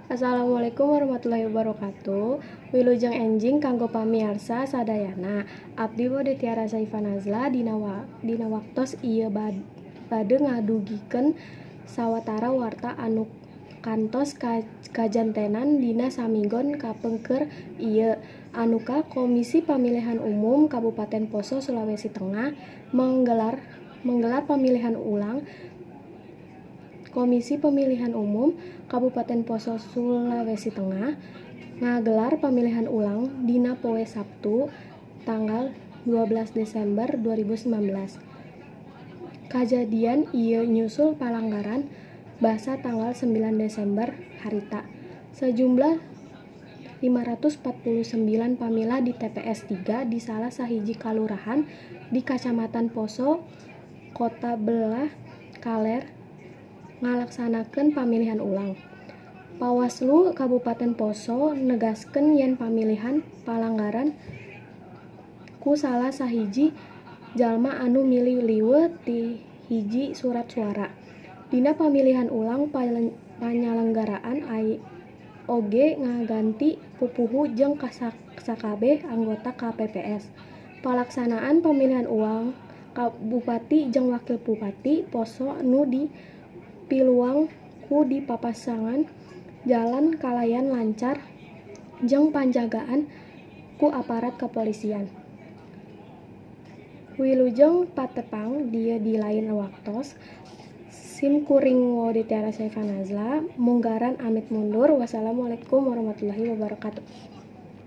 Assalamualaikum warahmatullahi wabarakatuh. Wilujeng enjing kanggo pamiarsa sadayana. Abdi Wode Tiara Saifa Nazla dina waktos ieu bade ngadugikeun sawatara warta anu kantos kajantenan dina saminggon kapengker ieu. Anuka Komisi Pamilihan Umum Kabupaten Poso, Sulawesi Tengah menggelar menggelar pamilihan ulang. Komisi Pemilihan Umum Kabupaten Poso, Sulawesi Tengah ngagelar pamilihan ulang dina poe Saptu tanggal 12 Desember 2019. Kajadian ieu nyusul palanggaran basa tanggal 9 Desember harita. Sajumlah 549 pamilih di TPS 3 di salah sahiji kalurahan di Kacamatan Poso Kota belah kaler ngalaksanakeun pamilihan ulang. Bawaslu Kabupaten Poso negaskeun yen pamilihan palanggaran ku salah sahiji jalma anu milih leuwih ti hiji surat suara. Dina pamilihan ulang panyalenggaraan oge ngaganti pupuhu jeung sakabeh anggota KPPS. Palaksanaan pamilihan ulang bupati jeung wakil bupati Poso nu dipiluang ku di papasangan jalan kalayan lancar jeung panjagaan ku aparat kepolisian. Wilujeng patepang dieu di lain waktos. Sim kuring Wode Tiara Saifa Nazla munggaran amit mundur. Wassalamualaikum warahmatullahi wabarakatuh.